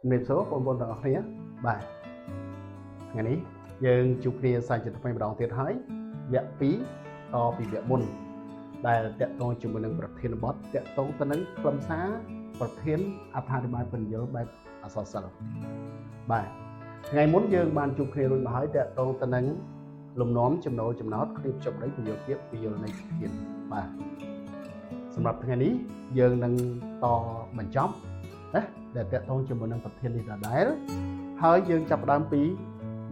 ជំរាបសួរបងប្អូនទាំងអស់គ្នាបាទថ្ងៃនេះយើងជួបគ្នាសាជាថ្មីម្ដងទៀតហើយវគ្គ2តពីវគ្គមុនដែលតាក់ទងជាមួយនឹងប្រធានបទតាក់ទងទៅនឹងខ្លឹមសារប្រធានអត្ថាធិប្បាយពន្យល់បែបអក្សរសិល្ប៍បាទថ្ងៃមុនយើងបានជួបគ្នារួចមកហើយតាក់ទងទៅនឹងលំនាំចំណូលចំណោតគ្នាភ្ជាប់ដីពន្យល់ភាពពន្យល់នៃប្រធានបាទសម្រាប់ថ្ងៃនេះយើងនឹងតបញ្ចប់ណាដែលតាក់ទងជាមួយនឹងប្រធាននេះដដែលហើយយើងចាប់ផ្ដើមពី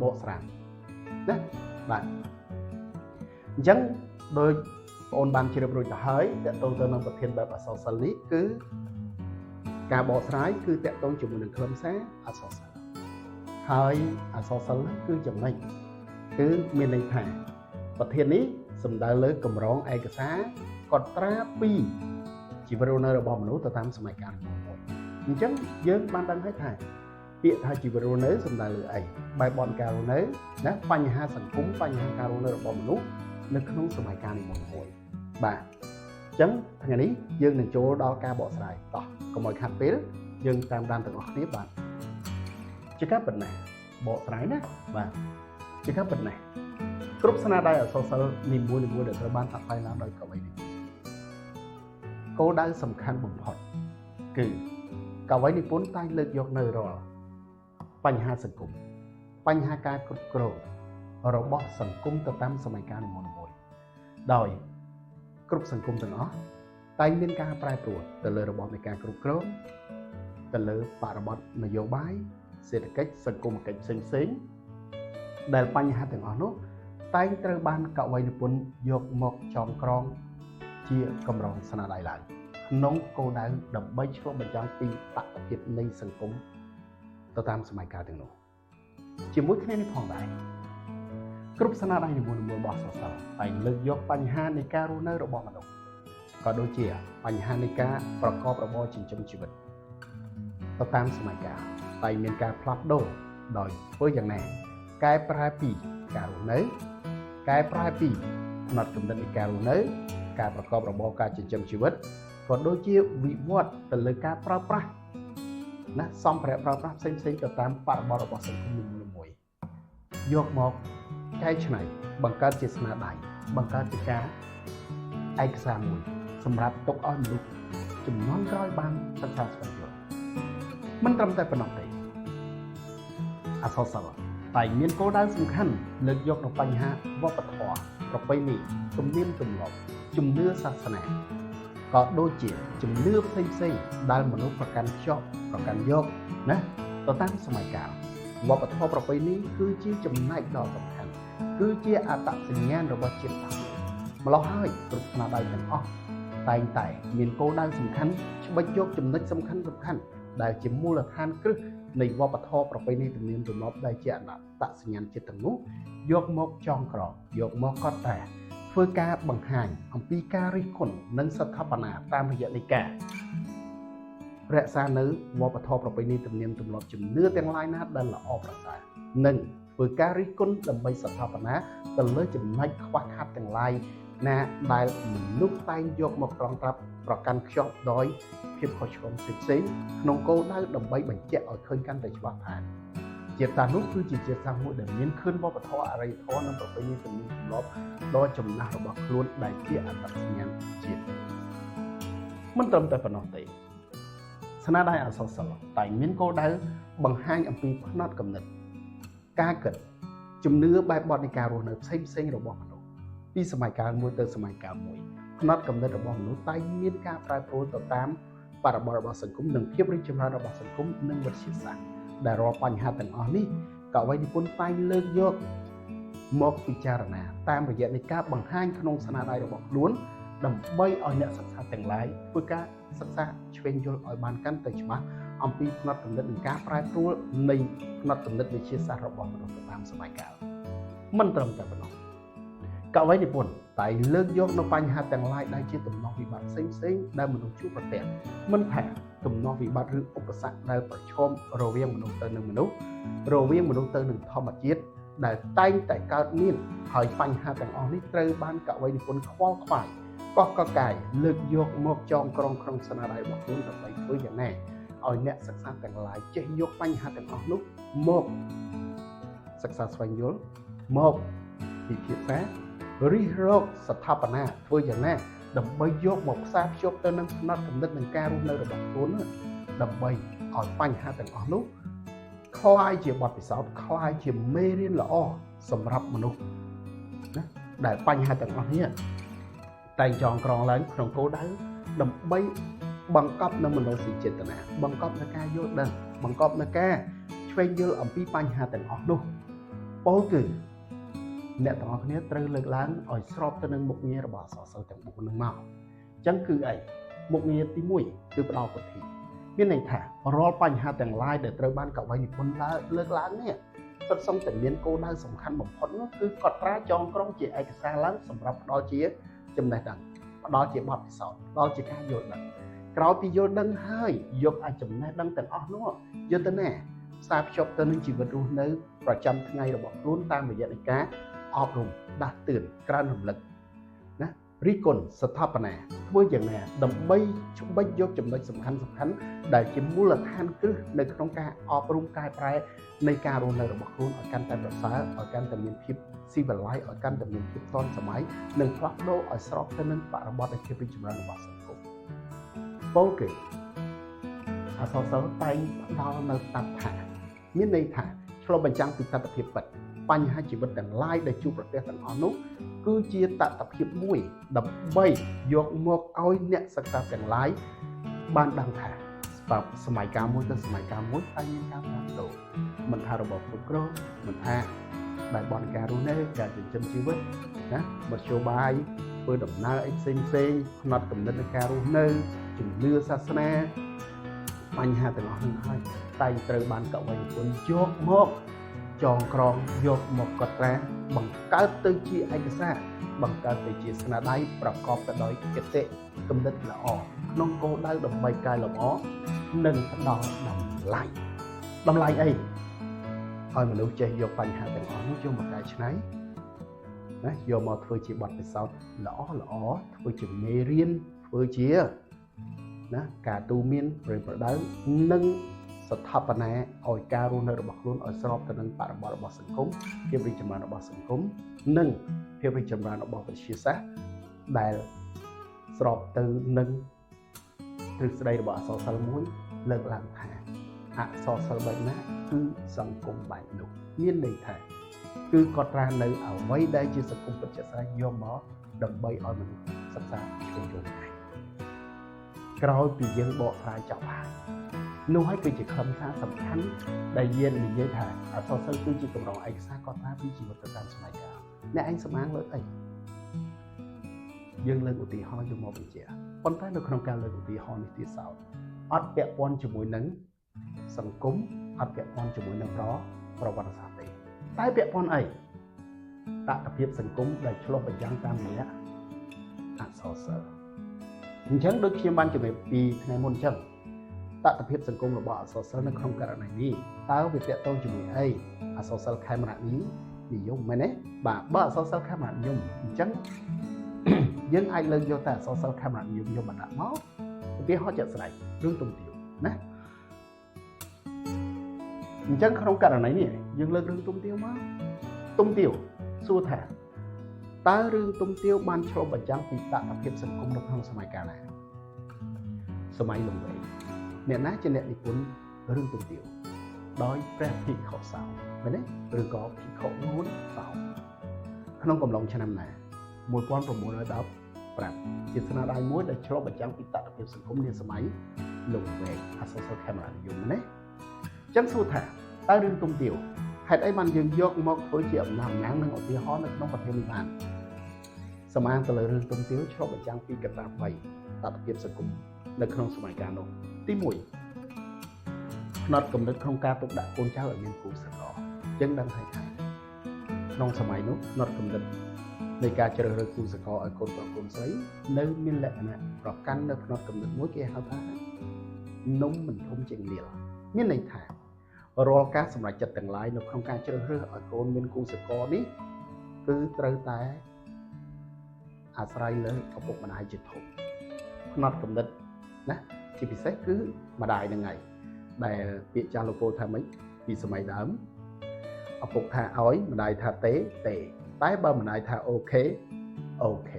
បកស្រាយណាបាទអញ្ចឹងដោយបងអូនបានជ្រាបរួចទៅហើយតាក់ទងទៅនឹងប្រធានបែបអក្សរសិល្ប៍នេះគឺការបកស្រាយគឺតាក់ទងជាមួយនឹងខ្លឹមសារអក្សរសិល្ប៍ហើយអក្សរសិល្ប៍គឺចំណេញគឺមានន័យថាប្រធាននេះសំដៅលើកម្រងឯកសារកត់ត្រាពីជីវិតរស់នៅរបស់មនុស្សទៅតាមសម័យកាលមួយៗអញ្ចឹងយើងបានដឹងហើយថាពាក្យថាជីវិតរស់នៅសំដៅលើអីបែបបទការរស់នៅណាបញ្ហាសង្គមបញ្ហាការរស់នៅរបស់មនុស្សនៅក្នុងសម័យកាលនីមួយៗបាទអញ្ចឹងថ្ងៃនេះយើងនឹងចូលដល់ការបកស្រាយតោះកុំឲ្យខាត់ពេលយើងតាមដានទាំងអស់គ្នាបាទជាការប៉ុណ្ណាបកស្រាយណាបាទជាការប៉ុណ្ណាគ្រប់ស្នាដៃអក្សរសិល្ប៍នីមួយៗដែលត្រូវបានតាក់តែងឡើងដោយកវីនេះគោលដៅសំខាន់បំផុតគឺកវីនិពន្ធតែងលើកយកនៅរាល់បញ្ហាសង្គមបញ្ហាការគ្រប់គ្រងរបស់សង្គមទៅតាមសម័យកាលនីមួយៗដោយគ្រប់សង្គមទាំងអស់តែងមានការប្រែប្រួលទៅលើរបបនៃការគ្រប់គ្រងទៅលើបរិបទនយោបាយសេដ្ឋកិច្ចសង្គមកិច្ចផ្សេងៗដែលបញ្ហាទាំងអស់នោះតែងត្រូវបានកវីនិពន្ធយកមកចងក្រងជាកម្រងស្នាដៃឡើងក្នុងគោលដៅដើម្បីឆ្លុះបញ្ចាំងពីតថភាពនៃសង្គមទៅតាមសម័យកាលទាំងនោះជាមួយគ្នានេះផងដែរគ្រប់ស្នាដៃនីមួយៗរបស់សរសើរតែងលើកយកបញ្ហានៃការរស់នៅរបស់មនុស្សក៏ដូចជាបញ្ហានៃការប្រកបរបរចិញ្ចឹមជីវិតទៅតាមសម័យកាលតែងមានការផ្លាស់ប្ដូរដោយធ្វើយ៉ាងណាកែប្រែពីការរស់នៅកែប្រែពីផ្នត់គំនិតនៃការរស់នៅការប្រកបរបរការចិញ្ចឹមជីវិតក៏ដូចជាវិវត្តទៅលើការប្រើប្រាស់ណាសម្ភារៈប្រើប្រាស់ផ្សេងៗទៅតាមបរិបទរបស់សង្គមនីមួយៗយកមកកែច្នៃបង្កើតជាស្នាដៃបង្កើតជាការឯកសារមួយសម្រាប់ទុកឲ្យមនុស្សជំនាន់ក្រោយបានសិក្សាស្វែងយល់មិនត្រឹមតែប៉ុណ្ណោះទេអក្សរសិល្ប៍តែមានគោលដៅសំខាន់លើកយកនៅបញ្ហាវប្បធម៌ប្រពៃណីទំនៀមទម្លាប់ជំនឿសាសនាក៏ដូចជាជំនឿផ្សេងផ្សេងដែលមនុស្សប្រកាន់ខ្ជាប់ប្រកាន់យកណាទៅតាមសម័យកាលវប្បធម៌ប្រពៃណីគឺជាចំណែកដ៏សំខាន់គឺជាអត្តសញ្ញាណរបស់ជាតិសាសន៍មួយម្ល៉េះហើយគ្រប់ស្នាដៃទាំងអស់តែងតែមានគោលដៅសំខាន់ច្បិចយកចំណុចសំខាន់សំខាន់ដែលជាមូលដ្ឋានគ្រឹះនៃវប្បធម៌ប្រពៃណីទំនៀមទម្លាប់ដែលជាអត្តសញ្ញាណជាតិទាំងនោះយកមកចងក្រងយកមកកត់ត្រាធ្វើការបង្ហាញអំពីការរិះគន់និងស្ថាបនាតាមរយៈនៃការរក្សានៅវប្បធម៌ប្រពៃណីទំនៀមទម្លាប់ជំនឿទាំងឡាយណាដែលល្អប្រសើរនិងធ្វើការរិះគន់ដើម្បីស្ថាបនាទៅលើចំណុចខ្វះខាតទាំងឡាយណាដែលមនុស្សតែងយកមកត្រង់ត្រាប់ប្រកាន់ខ្ជាប់ដោយភាពខុសឆ្គងផ្សេងៗក្នុងគោលដៅដើម្បីបញ្ជាក់ឲ្យឃើញកាន់តែច្បាស់ថាជាតិសាសន៍នោះគឺជាជាតិសាសន៍មួយដែលមានខឿនវប្បធម៌អរិយធម៌និងប្រពៃណីទំនៀមទម្លាប់ដ៏ចំណាស់របស់ខ្លួនដែលជាអត្តសញ្ញាណជាតិមិនត្រឹមតែប៉ុណ្ណោះទេស្នាដៃអក្សរសិល្ប៍តែមានគោលដៅបង្ហាញអំពីផ្នត់គំនិតការគិតជំនឿបែបបទនៃការរស់នៅផ្សេងផ្សេងរបស់មនុស្សពីសម័យកាលមួយទៅសម័យកាលមួយផ្នត់គំនិតរបស់មនុស្សតែមានការប្រែប្រួលទៅតាមបរិបទរបស់សង្គមនិងភាពរីកចម្រើនរបស់សង្គមនិងវិទ្យាសាស្ត្រដែលរាល់បញ្ហាទាំងអស់នេះកវីនិពន្ធតែងលើកយកមកពិចារណាតាមរយៈនៃការបង្ហាញក្នុងស្នាដៃរបស់ខ្លួនដើម្បីឲ្យអ្នកសិក្សាទាំងឡាយធ្វើការសិក្សាឆ្វេងយល់ឲ្យបានកាន់តែច្បាស់អំពីផ្នត់គំនិតនិងការប្រែប្រួលនៃផ្នត់គំនិតវិទ្យាសាស្ត្ររបស់មនុស្សទៅតាមសម័យកាលមិនត្រឹមតែប៉ុណ្ណោះកវីនិពន្ធតែលើកយកនៅបញ្ហាទាំងឡាយដែលជាទំនាស់វិបត្តិផ្សេងផ្សេងដែលមនុស្សជួបប្រទះមិនថាទំនាស់វិបត្តិឬឧបសគ្គដែលប្រឈមរវាងមនុស្សទៅនឹងមនុស្សរវាងមនុស្សទៅនឹងធម្មជាតិដែលតែងតែកើតមានហើយបញ្ហាទាំងអស់នេះត្រូវបានកវីនិពន្ធខ្វល់ខ្វាយកោះកកាយលើកយកមកចងក្រងក្នុងស្នាដៃរបស់ខ្លួនដើម្បីធ្វើយ៉ាងណា ឲ្យអ្នកសិក្សាទាំងឡាយចេះយកបញ្ហាទាំងអស់នោះមកសិក្សាស្វែងយល់មកពិភាក្សារិះរកស្ថាបនាធ្វើយ៉ាងណាដើម្បីយកមកផ្សារភ្ជាប់ទៅនឹងផ្នត់គំនិតនិងការរស់នៅរបស់ខ្លួនដើម្បីឲ្យបញ្ហាទាំងអស់នោះក្លាយជាបទពិសោធន៍ក្លាយជាមេរៀនល្អសម្រាប់មនុស្សណាដែលបញ្ហាទាំងអស់នេះតែងចងក្រងឡើងក្នុងគោលដៅដើម្បីបង្កប់នៅមនោសញ្ចេតនាបង្កប់នៅការយល់ដឹងបង្កប់នៅការឆ្វេងយល់អំពីបញ្ហាទាំងអស់នោះពោលគឺអ្នកទាំងអស់គ្នាត្រូវលើកឡើងឲ្យស្របទៅនឹងមុខងាររបស់អក្សរសិល្ប៍ទាំង4នឹងមកអញ្ចឹងគឺអីមុខងារទី1គឺផ្ដល់ពុទ្ធិមានន័យថារាល់បញ្ហាទាំងឡាយដែលត្រូវបានកវីនិពន្ធលើកឡើងនេះសុទ្ធសឹងតែមានគោលដៅសំខាន់បំផុតនោះគឺកត់ត្រាចងក្រងជាឯកសារឡើងសម្រាប់ផ្ដល់ជាចំណេះដឹងផ្ដល់ជាបទពិសោធន៍ផ្ដល់ជាការយល់ដឹងក្រោយពីយល់ដឹងហើយយកអាចចំណេះដឹងទាំងអស់នោះយកទៅណាផ្សារភ្ជាប់ទៅនឹងជីវិតរស់នៅប្រចាំថ្ងៃរបស់ខ្លួនតាមរយៈនៃការអប់រំដាស់តឿនក្រើនរំលឹកណារិះគន់ស្ថាបនាធ្វើយ៉ាងណាដើម្បីច្បិចយកចំណុចសំខាន់សំខាន់ដែលជាមូលដ្ឋានគ្រឹះនៅក្នុងការអប់រំកែប្រែនៃការរស់នៅរបស់ខ្លួនឲ្យកាន់តែប្រសើរឲ្យកាន់តែមានភាពស៊ីវិល័យឲ្យកាន់តែមានភាពទាន់សម័យនិងផ្លាស់ប្ដូរឲ្យស្របទៅនឹងបរិបទនៃភាពរីកចម្រើនរបស់សង្គមពោលគឺអក្សរសិល្ប៍តែងផ្ដល់នៅតថាមានន័យថាឆ្លុះបញ្ចាំងពីតថភាពពិតបញ្ហាជីវិតទាំងឡាយដែលជួបប្រទះទាំងអស់នោះគឺជាតថភាពមួយដើម្បីយកមកឲ្យអ្នកសិក្សាទាំងឡាយបានដឹងថាសម័យកាលមួយទៅសម័យកាលមួយតែមានការផ្លាស់ប្ដូរមិនថារបបគ្រប់គ្រងមិនថាបែបបទការរស់នៅការចិញ្ចឹមជីវិតណាមធ្យោបាយធ្វើដំណើរអីផ្សេងផ្សេងផ្នត់គំនិតនៃការរស់នៅជំនឿសាសនាបញ្ហាទាំងអស់នឹងហើយតែងត្រូវបានកវីនិពន្ធយកមកចងក្រងយកមកកត់ត្រាបង្កើតទៅជាឯកសារបង្កើតទៅជាស្នាដៃប្រកបទៅដោយគតិគំនិតល្អក្នុងគោលដៅដើម្បីកែលម្អនិងផ្ដល់តម្លៃតម្លៃអីឲ្យមនុស្សចេះយកបញ្ហាទាំងអស់នោះយកមកកែច្នៃណាយកមកធ្វើជាបទពិសោធន៍ល្អល្អធ្វើជាមេរៀនធ្វើជាណាការទូមានប្រប្រដៅនិងស្ថាបនាឲ្យការរស់នៅរបស់ខ្លួនឲ្យស្របទៅនឹងបរិបទរបស់សង្គមភាពរីកចម្រើនរបស់សង្គមនិងភាពរីកចម្រើនរបស់វិទ្យាសាស្ត្រដែលស្របទៅនឹងទ្រឹស្ដីរបស់អក្សរសិល្ប៍មួយលើកឡើងថាអក្សរសិល្ប៍បែបណាគឺសង្គមបែបនោះមានន័យថាគឺកត់ត្រានៅអ្វីដែលជាសង្គមពិតជាក់ស្ដែងយកមកដើម្បីឲ្យមនុស្សសិក្សាឆ្វេងយល់ឯងក្រោយពីយើងបកស្រាយចប់ហើយនោះហើយគឺជាខ្លឹមសារសំខាន់ដែលយើងនិយាយថាអក្សរសិល្ប៍គឺជាកម្រងឯកសារកត់ត្រាពីជីវិតទៅតាមសម័យកាលអ្នកឯងស្មានលើអីយើងលើកឧទាហរណ៍យកមកបញ្ជាក់ប៉ុន្តែនៅក្នុងការលើកឧទាហរណ៍នេះទៀតសោតអត់ពាក់ព័ន្ធជាមួយនឹងសង្គមអត់ពាក់ព័ន្ធជាមួយនឹងប្រវត្តិសាស្ត្រទេតែពាក់ព័ន្ធអីតថភាពសង្គមដែលឆ្លុះបញ្ចាំងតាមរយៈអក្សរសិល្ប៍អញ្ចឹងដូចខ្ញុំបានជម្រាបពីថ្ងៃមុនអញ្ចឹងតថភាពសង្គមរបស់អក្សរសិល្ប៍នៅក្នុងករណីនេះតើវាទាក់ទងជាមួយអីអក្សរសិល្ប៍ខេមរៈនេះនិយមមែនទេបាទបើអក្សរសិល្ប៍ខេមរៈនិយមអញ្ចឹងយើងអាចលើកយកតែអក្សរសិល្ប៍ខេមរៈនិយមយកមកដាក់មកឧទាហរណ៍ជាក់ស្ដែងរឿងទុំទាវណាអញ្ចឹងក្នុងករណីនេះយើងលើករឿងទុំទាវមកទុំទាវសួរថាតើរឿងទុំទាវបានឆ្លុះបញ្ចាំងពីតថភាពសង្គមនៅក្នុងសម័យកាលណាសម័យលង្វែកអ្នកណាជាអ្នកនិពន្ធរឿងទុំទាវដោយព្រះភិក្ខុសោមែនទេឬក៏ភិក្ខុងួនសោក្នុងកំឡុងឆ្នាំណា1915ជាស្នាដៃមួយដែលឆ្លុះបញ្ចាំងពីតថភាពសង្គមនាសម័យលង្វែកអក្សរសិល្ប៍ខេមរនិយមណាអញ្ចឹងសួរថាតើរឿងទុំទាវហេតុអីបានយើងយកមកធ្វើជាអំណះអំណាងនិងឧទាហរណ៍នៅក្នុងប្រទេសនេះបានសមាទៅលើរឿងទុំទាវឆ្លុះបញ្ចាំងពីកត្តា3តថភាពសង្គមនៅក្នុងសម័យកាលនោះទី1ផ្នត់គំនិតក្នុងការទុកដាក់កូនចៅឲ្យមានគូសកលយើងដឹងហើយថាក្នុងសម័យនោះផ្នត់គំនិតនៃការជ្រើសរើសគូសកលឲ្យកូនប្រុសកូនស្រីនៅមានលក្ខណៈប្រកាន់នៅផ្នត់គំនិតមួយគេហៅថានំមិនធំជាងនាលមានន័យថារាល់ការសម្រេចចិត្តទាំងឡាយនៅក្នុងការជ្រើសរើសឲ្យកូនមានគូសកលនេះគឺត្រូវតែអាស្រ័យលើឪពុកម្ដាយជាធំផ្នត់គំនិតណាជាពិសេសគឺម្ដាយនឹងឯង ដែលពាក្យចាស់លោកពោលថាម៉េចពីសម័យដើមឪពុកថាឲ្យម្ដាយថាទេទេតែបើម្ដាយថា OK OK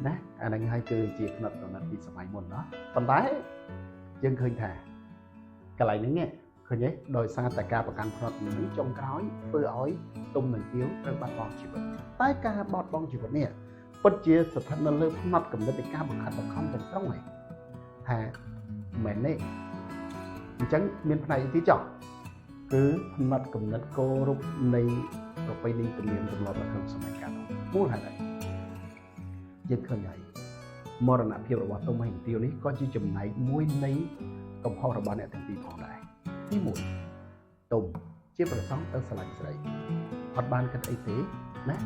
ណាអាហ្នឹងហើយគឺជាផ្នត់កំណត់ពីសម័យមុនណោះប៉ុន្តែយើងឃើញថាកន្លែងហ្នឹងនេះឃើញទេដោយសារតែការប្រកាន់ផ្នត់នេះចុងក្រោយធ្វើឲ្យទុំនឹងទាវត្រូវបាត់បង់ជីវិតតែការបត់បង់ជីវិតនេះពិតជាស្ថិតនៅលើផ្នត់កំណត់នៃការបង្ខិតបង្ខំទាំងស្រុងឯងថាមែនទេអញ្ចឹងមានផ្នែកទីចោះគឺផ្នត់កំណត់គោរពនៃប្រពៃណីទំនៀមទម្លាប់នៅក្នុងសម័យកាលនោះមូលហេតុអីយើងឃើញហើយមរណភាពរបស់ទុំហិងទាវនេះក៏ជាចំណែកមួយនៃកំហុសរបស់អ្នកទាំងពីរផងដែរទី1ទុំជាប្រសង់ទៅស្រឡាញ់ស្រីអត់បានគិតអីទេណា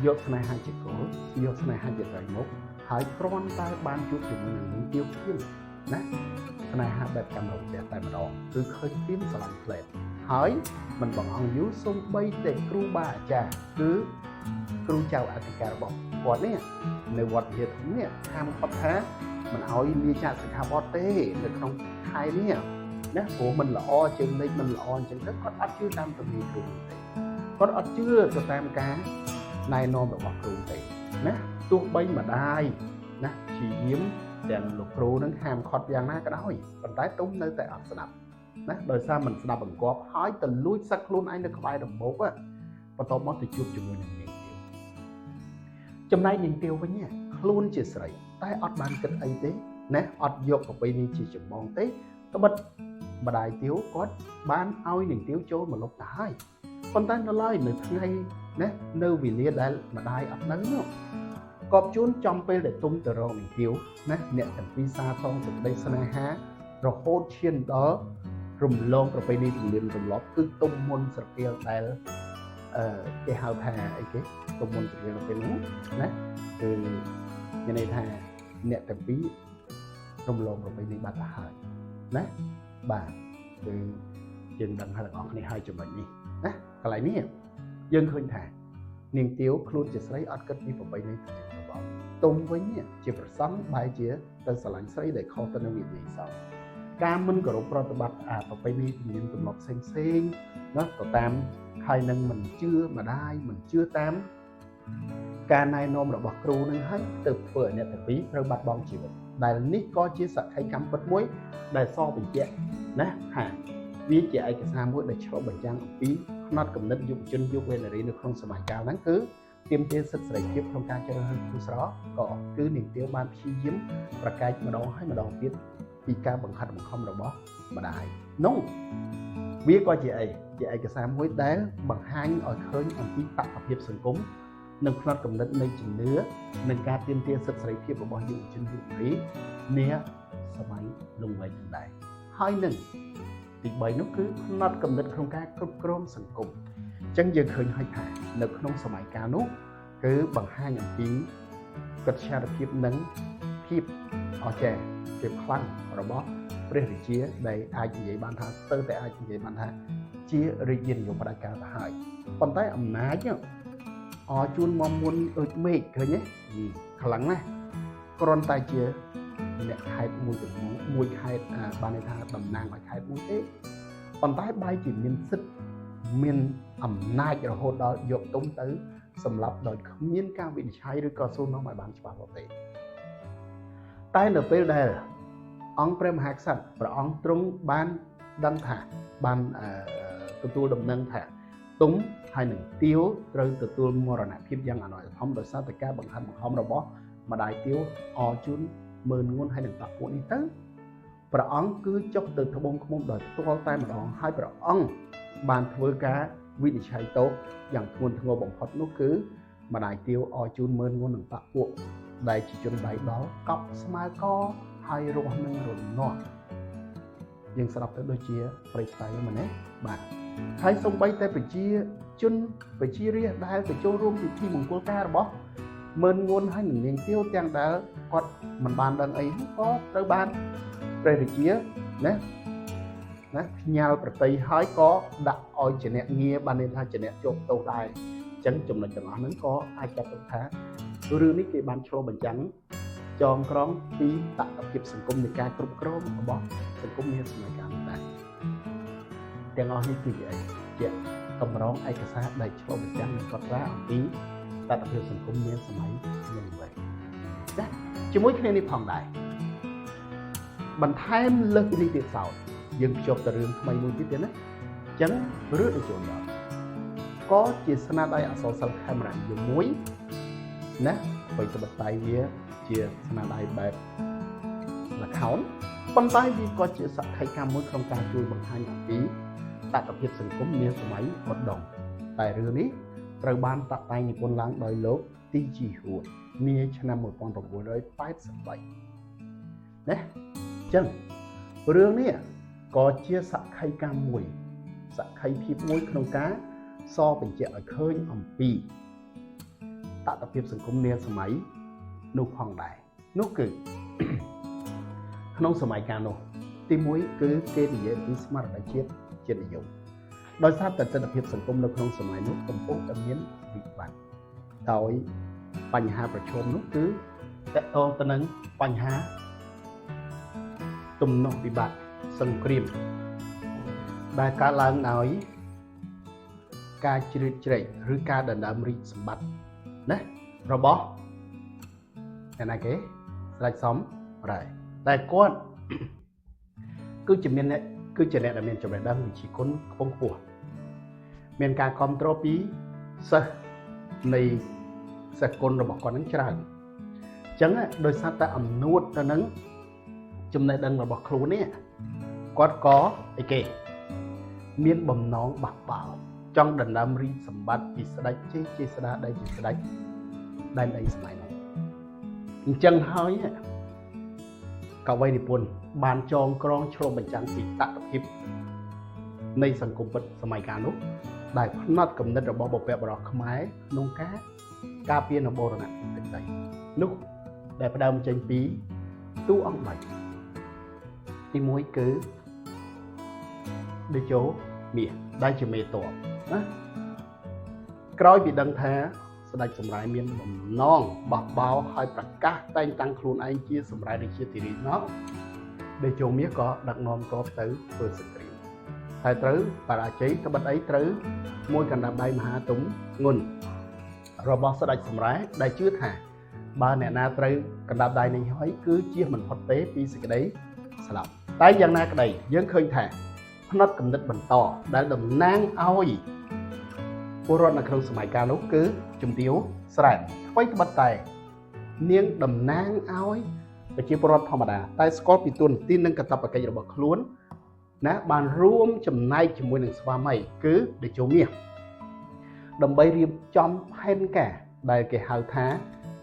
យកស្នេហាជាគោលយកស្នេហាជាត្រីមុខហើយគ្រាន់តែបានជួបជាមួយនឹងនាងទាវភ្លាមណាស្នេហាបែបកម្មរផ្ទះតែម្ដងគឺឃើញភ្លាមស្រឡាញ់ផ្លែតហើយមិនបង្អង់យូរសំបីតែគ្រូបាអាចារ្យគឺគ្រូចៅអធិការរបស់គាត់នេះនៅវត្តវិហារធំនេះហាមគាត់ថាមិនឲ្យលាចាកសិក្ខាបទទេនៅក្នុងខែនេះណាព្រោះមិនល្អជើងលេខមិនល្អអញ្ចឹងទៅគាត់អត់ជឿតាមទំនាយគ្រូទេគាត់អត់ជឿទៅតាមការណែនាំរបស់គ្រូទេណាទោះបីម្ដាយណាព្យាយាមទាំងលោកគ្រូនឹងហាមឃាត់យ៉ាងណាក៏ដោយប៉ុន្តែទុំនៅតែអត់ស្ដាប់ណាដោយសារមិនស្ដាប់បង្គាប់ហើយទៅលួចសឹកខ្លួនឯងនៅក្បែរដំបូកបន្ទាប់មកទៅជួបជាមួយនឹងនាងទាវចំណែកនាងទាវវិញខ្លួនជាស្រីតែអត់បានគិតអីទេណាអត់យកប្រពៃណីជាចម្បងទេត្បិតម្ដាយទាវគាត់បានឲ្យនាងទាវចូលមកលុបទៅហើយប៉ុន្តែនៅឡើយនៅថ្ងៃណានៅវេលាដែលម្ដាយអត់នៅនោះកបជួនចំពេលដែលទុំទៅរកនាងទាវណាអ្នកទាំងពីរសាទងសេចក្តីស្នេហារហូតឈានដល់រំលងប្រពៃណីទំនៀមទម្លាប់គឺទុំមុនស្រកៀលដែលអឺគេហៅថាអីគេទុំមុនស្រកៀលនៅពេលនោះណាគឺមានន័យថាអ្នកទាំងពីររំលងប្រពៃណីបាត់ទៅហើយណាបាទគឺយើងដឹងហើយទាំងអស់គ្នាហើយចំណុចនេះណាកន្លែងនេះយើងឃើញថានាងទាវខ្លួនជាស្រីអត់គិតពីប្រពៃណីទំនៀមទម្លាប់ទុំវិញជាប្រសង់បែរជាទៅស្រឡាញ់ស្រីដែលខុសទៅនឹងវិន័យសង្ឃការមិនគោរពប្រតិបត្តិអាប្រពៃណីទំនៀមទម្លាប់ផ្សេងផ្សេងណាទៅតាមហើយនឹងមិនជឿម្ដាយមិនជឿតាមការណែនាំរបស់គ្រូនឹងហើយទៅធ្វើឲ្យអ្នកទាំងពីរត្រូវបាត់បង់ជីវិតដែលនេះក៏ជាសក្ខីកម្មពិតមួយដែលសបញ្ជាក់ណាថាវាជាឯកសារមួយដែលឆ្លុះបញ្ចាំងអំពីផ្នត់គំនិតយុវជនយុវនារីនៅក្នុងសម័យកាលហ្នឹងគឺទាមទារសិទ្ធិសេរីភាពក្នុងការជ្រើសរើសគូស្រករក៏គឺនាងទាវបានព្យាយាមប្រកែកម្ដងហើយម្ដងទៀតពីការបង្ខិតបង្ខំរបស់ម្ដាយនោះវាក៏ជាអីជាឯកសារមួយដែលបង្ហាញឲ្យឃើញអំពីតថភាពសង្គមនិងផ្នត់គំនិតនៃជំនឿនិងការទាមទារសិទ្ធិសេរីភាពរបស់យុវជនយុវនារីនាសម័យលង្វែកនឹងដែរហើយនឹងទី3នោះគឺផ្នត់គំនិតក្នុងការគ្រប់គ្រងសង្គមអញ្ចឹងយើងឃើញហើយថានៅក្នុងសម័យកាលនោះគឺបង្ហាញអំពីកិត្យាភាពនិងភាពអស្ចារ្យភាពខ្លាំងរបស់ព្រះរាជាដែលអាចនិយាយបានថាស្ទើរតែអាចនិយាយបានថាជារាជានិយមផ្ដាច់ការទៅហើយប៉ុន្តែអំណាចអជួនមកមុនដូចមេឃឃើញទេខ្លាំងណាស់គ្រាន់តែជាអ្នកខេត្តមួយចំនួនមួយខេត្តបានន័យថាតំណាងឲ្យខេត្តមួយទេប៉ុន្តែបែរជាមានសិទ្ធិមានអំណាចរហូតដល់យកទុំទៅសម្រាប់ដោយគ្មានការវិនិច្ឆ័យឬក៏សួរនាំឲ្យបានច្បាស់លាស់ទេតែនៅពេលដែលអង្គព្រះមហាក្សត្រព្រះអង្គទ្រង់បានដឹងថាបានទទួលដំណឹងថាទុំហើយនឹងទាវត្រូវទទួលមរណភាពយ៉ាងអនាធមដោយសារតែការបង្ខំបង្ខំរបស់ម្ដាយទាវអជូនម៉ឺនងួនហើយនឹងតាពួកនេះទៅព្រះអង្គគឺចុះទៅត្បូងឃ្មុំដោយផ្ទាល់តែម្ដងហើយព្រះអង្គបានធ្វើការវិនិច្ឆ័យទោសយ៉ាងធ្ងន់ធ្ងរបំផុតនោះគឺម្ដាយទាវអជូនម៉ឺនងួននឹងតាពួកដែលជាជនដៃដល់កប់ស្មើកហើយរស់នឹងរនាស់យើងស្ដាប់ទៅដូចជាប្រេស្តៃមែនទេបាទហើយសំបីតែប្រជាជនប្រជារាស្ត្រដែលទៅចូលរួមពិធីមង្គលការរបស់ម៉ឺនងួនហើយនឹងនាងទាវទាំងដែលគាត់មិនបានដឹងអីក៏ត្រូវបានព្រះរាជាណាណាផ្ញើប្រតិហើយក៏ដាក់ឲ្យជាអ្នកងារបានន័យថាជាអ្នកជាប់ទោសដែរអញ្ចឹងចំណុចទាំងអស់ហ្នឹងក៏អាចចាត់ទុកថារឿងនេះគេបានឆ្លុះបញ្ចាំងចងក្រងពីតថភាពសង្គមនៃការគ្រប់គ្រងរបស់ សង្គមនាសម័យកាលនោះដែរទាំងអស់នេះគឺជាអីជាកម្រងឯកសារដែលឆ្លុះបញ្ចាំងនិងកត់ត្រាអំពីតថភាពសង្គមនាសម័យនាវ័យចាជាមួយគ្នានេះផងដែរបន្ថែមលើសពីនេះទៀតសោតយើងភ្ជាប់ទៅរឿងថ្មីមួយទៀតទៀតណាអញ្ចឹងរឿងដូចចូលដល់ក៏ជាស្នាដៃអក្សរសិល្ប៍ខេមរៈនិយមមួយណាបើត្បិតតែវាជាស្នាដៃបែបល្ខោនប៉ុន្តែវាក៏ជាសក្ខីកម្មមួយក្នុងការជួយបង្ហាញអំពីតថភាពសង្គមនាសម័យឧដុង្គតែរឿងនេះត្រូវបានតាក់តែងនិពន្ធឡើងដោយលោកទីជីហួតនាឆ្នាំ1983ណាអញ្ចឹងរឿងនេះក៏ជាសក្ខីកម្មមួយសក្ខីភាពមួយក្នុងការសបញ្ជាក់ឲ្យឃើញអំពីតថភាពសង្គមនាសម័យនោះផងដែរនោះគឺ ក្នុងសម័យកាលនោះទី1គឺគេនិយាយពីស្មារតីជាតិជាតិនិយមដោយសារតែទិដ្ឋភាពសង្គមនៅក្នុងសម័យនោះកំពុងតែមានវិបត្តិដោយបញ្ហាប្រឈមនោះគឺតកតងទៅនឹងបញ្ហាទំនាស់វិបត្តិសង្គ្រាមដែលកើតឡើងដោយការជ្រៀតជ្រែកឬការដណ្ដើមរាជសម្បត្តិណារបស់អ្នកណាគេស្ដេចសំរែតែគាត់គឺជាមានអ្នកគឺជាអ្នកដែលមានចំណេះដឹងវិជ្ជាគុណខ្ពង់ខ្ពស់មានការគ្រប់គ្រងពីសិស្សនៃសិស្សគុណរបស់គាត់នឹងច្រើនអញ្ចឹងដោយសារតែអំនួតទៅនឹងចំណេះដឹងរបស់ខ្លួននេះគាត់ក៏អីគេមានបំណងបះបោចង់ដណ្ដើមរាជសម្បត្តិពីស្ដេចជេជេស្ដាដែលជាស្ដេចដែនដីសម័យនោះអញ្ចឹងហើយកវីនិពន្ធបានចងក្រងឆ្លុះបញ្ចាំងពីតថភាពនៃសង្គមពិតសម័យកាលនោះដែលផ្នត់គំនិតរបស់បុព្វបុរសខ្មែរក្នុងការការពារនៅបូរណភាពទឹកដីនោះដែលផ្ដើមចេញពីតួអង្គ3ទី1គឺតេជោមាសដែលជាមេតបណាក្រោយពីដឹងថាស្ដេចសម្រាយមានបំណងបះបោហើយប្រកាសតែងតាំងខ្លួនឯងជាសម្រាយរាជាធិរាជមកតេជោមាសក៏ដឹកនាំទ័ពទៅធ្វើសង្គ្រាមតែត្រូវបរាជ័យត្បិតអីត្រូវមួយកណ្ដាប់ដៃមហាទុំងុនរបស់ស្ដេចសម្រាយដែលជឿថាបើអ្នកណាត្រូវកណ្ដាប់ដៃនេះហើយគឺជាមិនផុតទេពីសេចក្តីស្លាប់តែយ៉ាងណាក្តីយើងឃើញថាផ្នត់គំនិតបន្តដែលតំណាងឲ្យពលរដ្ឋនៅក្នុងសម័យកាលនោះគឺជំទាវស្រែមអ្វីត្បិតតែនាងតំណាងឲ្យប្រជាពលរដ្ឋធម្មតាតែស្គាល់ពីទួនាទីនិងកាតព្វកិច្ចរបស់ខ្លួនណាបានរួមចំណែកជាមួយនឹងស្វាមីគឺតេជោមាសដើម្បីរៀបចំផែនការដែលគេហៅថា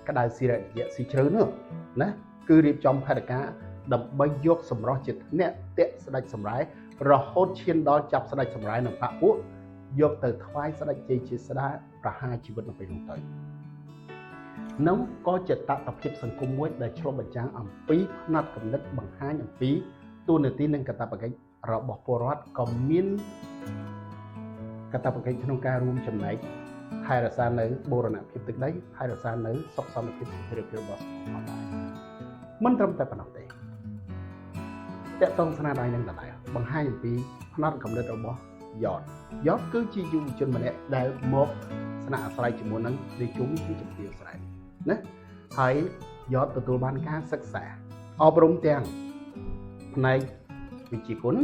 ក្តៅស៊ីរយៈស៊ីជ្រៅនោះណាគឺរៀបចំផែនការដើម្បីយកសម្រស់ជាធ្នាក់តាក់ស្ដេចសម្រាយរហូតឈានដល់ចាប់ស្ដេចសម្រាយនិងបពពួកយកទៅថ្វាយស្ដេចជ័យជាស្ដាប្រហារជីវិតនៅពេលនោះទៅនោះក៏ជាតថភាពសង្គមមួយដែលឆ្លុះបញ្ចាំងអំពីផ្នត់គំនិតបង្ហាញអំពីទួនាទីនិងកាតព្វកិច្ចរបស់ពលរដ្ឋក៏មានកាតព្វកិច្ចក្នុងការរួមចំណែកថែរក្សានៅបូរណភាពទឹកដីថែរក្សានៅសុខសន្តិភាពស្ថិរភាពរបស់សង្គមផងដែរមិនត្រឹមតែប៉ុណ្ណោះទេតកតងស្នាដៃនឹងដដែលបង្ហាញអំពីផ្នត់គំនិតរបស់យ៉តយ៉តគឺជាយុវជនម្នាក់ដែលមកស្នាក់អាស្រ័យជាមួយនឹងតេជោគឺជំទាវស្រែណាហើយយ៉តទទួលបានការសិក្សាអប់រំទាំងផ្នែកវិជ្ជាគុណ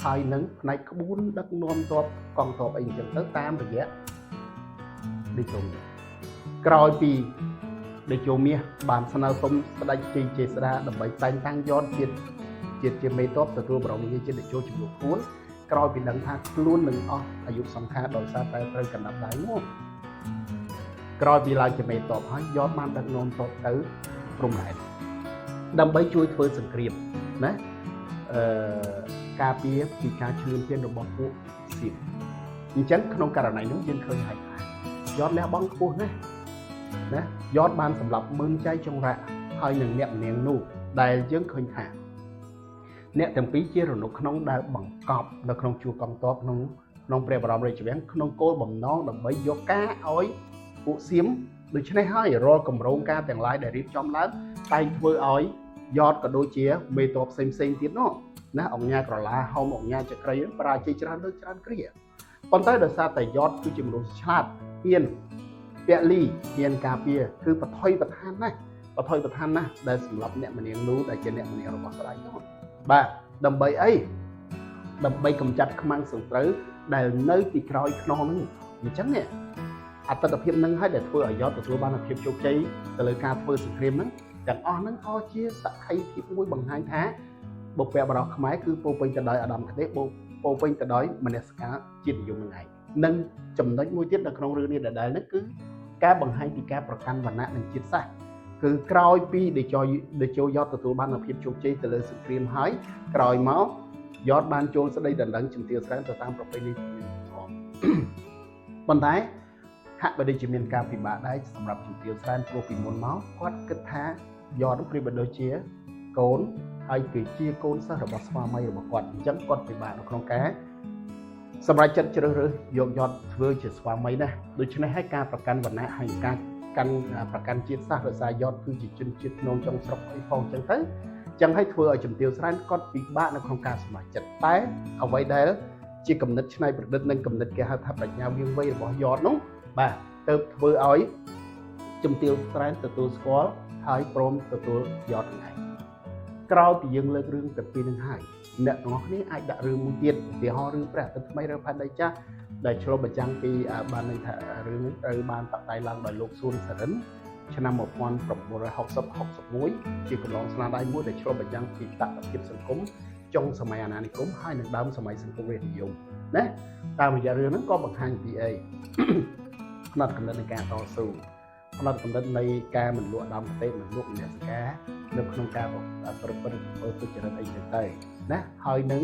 ហើយនឹងផ្នែកក្បួនដឹកនាំទ័ពកងទ័ពអីអញ្ចឹងទៅតាមរយៈតេជោមាសក្រោយពីតេជោមាសបានស្នើសុំស្ដេចជ័យជេស្តាដើម្បីតែងតាំងយ៉តជាមេទ័ពទទួលបរមងារជាតេជោជំនួសខ្លួនក្រោយពីដឹងថាខ្លួននឹងអស់អាយុសង្ខារដោយសារតែត្រូវកណ្ដាប់ដៃនោះក្រោយពីឡើងជាមេទ័ពហើយយ៉តបានដឹកនាំទ័ពទៅព្រំដែនដើម្បីជួយធ្វើសង្គ្រាមណាការពារពីការឈ្លានពានរបស់ពួកសៀមអញ្ចឹងក្នុងករណីនោះយើងឃើញហើយថាយ៉តលះបង់ខ្ពស់ណាស់ណាយ៉តបានសម្លាប់ម៉ឺនចៃចុងរៈហើយនឹងអ្នកម្នាងនោះដែលយើងឃើញថាអ្នកទាំងពីរជារនុកក្នុងដែលបង្កប់នៅក្នុងជួរកងទ័ពក្នុងព្រះបរមរាជវាំងក្នុងគោលបំណងដើម្បីយកការឲ្យពួកសៀមដូច្នេះហើយរាល់គម្រោងការទាំងឡាយដែលរៀបចំឡើងតែងធ្វើឲ្យយ៉តក៏ដូចជាមេតបផ្សេងផ្សេងទៀតនោះ ណាអង្គញាក្រឡាហោមអង្គញាចក្រីបរាជ័យច្រើនលើកច្រើនគ្រាប៉ុន្តែដោយសារតែយ៉តគឺជាមនុស្សឆ្លាតហ៊ានពលីហ៊ានការពារគឺបថុយប្រឋានណាស់បថុយប្រឋានណាស់ដែលសម្រាប់អ្នកមនាងនោះដែលជាអ្នកមនាងរបស់ស្ដេចនោះបាទដើម្បីអីដើម្បីកម្ចាត់ខ្មាំងសត្រូវដែលនៅពីក្រោយខ្នងហ្នឹងអញ្ចឹងនេះអត្តភាពនឹងហើយដែលធ្វើឲ្យយ៉តទទួលបានភាពជោគជ័យទៅលើការធ្វើសង្គ្រាមហ្នឹងទាំងអស់ហ្នឹងក៏ជាសក្ខីភាពមួយបង្ហាញថាបុព្វបុរសខ្មែរគឺពោពេញទៅដោយអាដាមគតិពោពេញទៅដោយមនសិការជាតិនិយមនឹងឯងនិងចំណុចមួយទៀតនៅក្នុងរឿងនេះដដែលហ្នឹងគឺការបង្ហាញពីការប្រកាន់វណ្ណៈនិងជាតិសាសន៍គឺក្រោយពីដេជោដេជោយ៉តទទួលបានភាពជោគជ័យទៅលើសង្គ្រាមហើយក្រោយមកយ៉តបានចូលស្ដីដណ្ដឹងជំទាវស្រែនទៅតាមប្រពៃណីទំនៀមទម្លាប់ប៉ុន្តែហាក់បីដូចជាមានការពិបាកដែរសម្រាប់ជំទាវស្រែនព្រោះពីមុនមកគាត់គិតថាយ៉តប្រៀបបីដូចជាកូនហើយគឺជាកូនសិស្សរបស់ស្វាមីរបស់គាត់អញ្ចឹងគាត់ពិបាកនៅក្នុងការសម្រាប់ចិត្តជ្រើសរើសយកយ៉តធ្វើជាស្វាមីណាដូច្នេះហើយការប្រកាន់វណ្ណៈហើយការកាន់ប្រកាន់ជាតិសាសន៍រសារយ៉តគឺជាជនជាតិក្នុងចុងស្រុកអីផងអញ្ចឹងទៅចឹងហើយធ្វើឲ្យជំទាវស្រែនគាត់ពិបាកនៅក្នុងការសម្រេចចិត្តតែអ្វីដែលជាគំនិតច្នៃប្រឌិតនិងគំនិតគេហៅថាប្រាជ្ញាវៀងវៃរបស់យ៉តនោះបាទទៅធ្វើឲ្យជំទាវស្រែនទទួលស្គាល់ហើយព្រមទទួលយ៉តហ្នឹងឯងក្រោយពីយើងលើករឿងទាំងពីរនឹងហើយអ្នកទាំងអស់គ្នាអាចដាក់រឿងមួយទៀតឧទាហរណ៍រឿងព្រះអាទិត្យថ្មីឬផែនដីចាស់ដែលឆ្លុះបញ្ចាំងពីបានន័យថារឿងនេះត្រូវបានតាក់តែងឡើងដោយលោកសួនសរិនឆ្នាំ1960 61ជាកម្រងស្នាដៃមួយដែលឆ្លុះបញ្ចាំងពីតថភាពសង្គមចុងសម័យអាណានិគមហើយនិងដើមសម័យសង្គមរាស្ត្រនិយមណាតាមរយៈរឿងហ្នឹងក៏បង្ហាញពីអីផ្នត់គំនិតនៃការតស៊ូផ្នត់គំនិតនៃការមិនលក់ដើមប្រទេសមិនលក់មនសិការនៅក្នុងការប្រព្រឹត្តអំពើទុច្ចរិតអីចឹងទៅណាហើយនឹង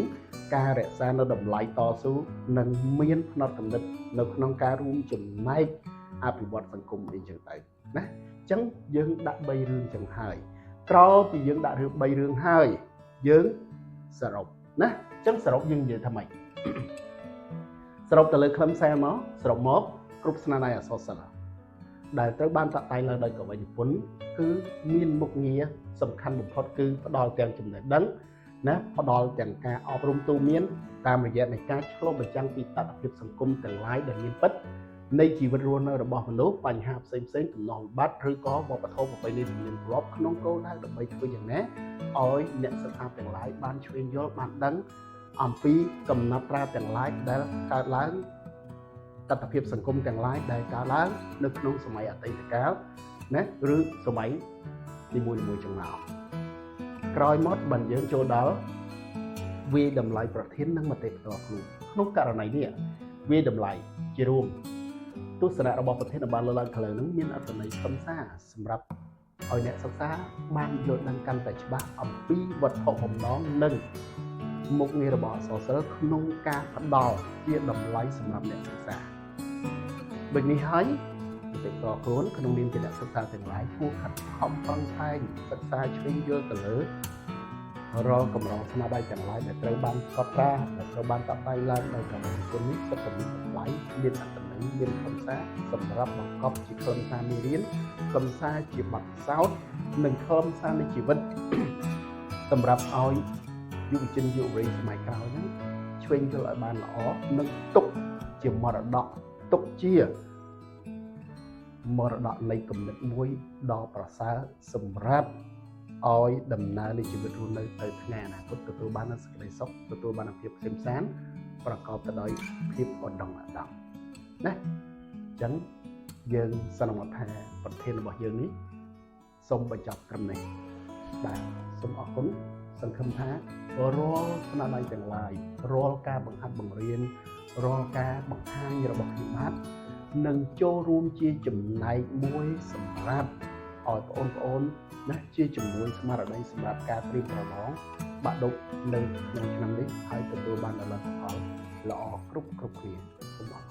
ការរក្សានៅតម្លៃតស៊ូនិងមានផ្នត់គំនិតនៅក្នុងការរួមចំណែកអភិវឌ្ឍសង្គមអីចឹងទៅណាអញ្ចឹងយើងដាក់3រឿងចឹងហើយក្រោយពីយើងដាក់រឿង3រឿងហើយយើងសរុបណាអញ្ចឹងសរុបយើងនិយាយថាម៉េចសរុបទៅលើខ្លឹមសារមកសរុបមកគ្រប់ស្នាដៃអក្សរសិល្ប៍ដែលត្រូវបានតាក់តែងឡើងដោយកវីនិពន្ធគឺមានមុខងារសំខាន់បំផុតគឺផ្ដល់ទាំងចំណេះដឹងណាផ្ដល់ទាំងការអប់រំទូមានតាមរយៈនៃការឆ្លុះបញ្ចាំងពីតថភាពសង្គមទាំងឡាយដែលមានពិតនៃជីវិតរស់នៅរបស់មនុស្សបញ្ហាផ្សេងផ្សេងទំនាស់វិបត្តិឬក៏វប្បធម៌ប្រពៃណីទំនៀមទម្លាប់ក្នុងគោលដៅដើម្បីធ្វើយ៉ាងណាឲ្យអ្នកសិក្សាទាំងឡាយបានឆ្វេងយល់បានដឹងអំពីកំណត់ត្រាទាំងឡាយដែលកើតឡើងតថភាពសង្គមទាំងឡាយដែលកើតឡើងនៅក្នុងសម័យអតីតកាលណាឬសម័យនីមួយៗចឹងមកក្រោយមកបានយើងចូលដល់វាតម្លៃប្រធាននិងមតិផ្ទាល់ខ្លួនក្នុងករណីនេះវាតម្លៃជារួមទស្សនៈរបស់ប្រធានបានលើកឡើងខាងលើនឹងមានអត្ថន័យខ្លឹមសារសម្រាប់ឲ្យអ្នកសិក្សាបានយល់ដឹងកាន់តែច្បាស់អំពីវត្ថុបំណងនិងមុខងាររបស់អក្សរសិល្ប៍ក្នុងការផ្ដល់ជាតម្លៃសម្រាប់អ្នកសិក្សាដូចនេះហើយមតិផ្ទាល់ខ្លួនក្នុងនាមជាអ្នកសិក្សាទាំងឡាយគួរខិតខំប្រឹងប្រែងសិក្សាឆ្វេងយល់ទៅលើរាល់កម្រងស្នាដៃទាំងឡាយដែលត្រូវបានកត់ត្រាដែលត្រូវបានតាក់តែងឡើងដោយកវីនិពន្ធនេះសុទ្ធតែមានតម្លៃមានអត្ថន័យមានខ្លឹមសារសម្រាប់បង្កប់ជាខ្លឹមសារមេរៀនខ្លឹមសារជាបទពិសោធន៍និងខ្លឹមសារនៃជីវិតសម្រាប់ឲ្យយុវជនយុវវ័យសម័យក្រោយហ្នឹងឆ្វេងយល់ឲ្យបានល្អនិងទុកជាមរតកទុកជាមរតកនៃគំនិតមួយដ៏ប្រសើរសម្រាប់ឲ្យដំណើរនៃជីវិតរស់នៅទៅថ្ងៃអនាគតទទួលបាននូវសេចក្តីសុខទទួលបាននូវភាពក្សេមក្សាន្តប្រកបទៅដោយភាពឧត្តមឧត្តមណាអញ្ចឹងយើងសន្មតថាប្រធានរបស់យើងនេះសូមបញ្ចប់ត្រឹមនេះបាទសូមអរគុណសង្ឃឹមថារាល់ស្នាដៃទាំងឡាយរាល់ការបង្ហាត់បង្រៀនរាល់ការបង្ហាញរបស់ខ្ញុំបាទនឹងចូលរួមជាចំណែកមួយសម្រាប់ឲ្យបងប្អូនណាជាជំនួយស្មារតីសម្រាប់ការត្រៀមប្រឡងបាក់ឌុបនៅក្នុងឆ្នាំនេះហើយទទួលបានលទ្ធផលល្អគ្រប់គ្រប់គ្នាសូមអរគុណ។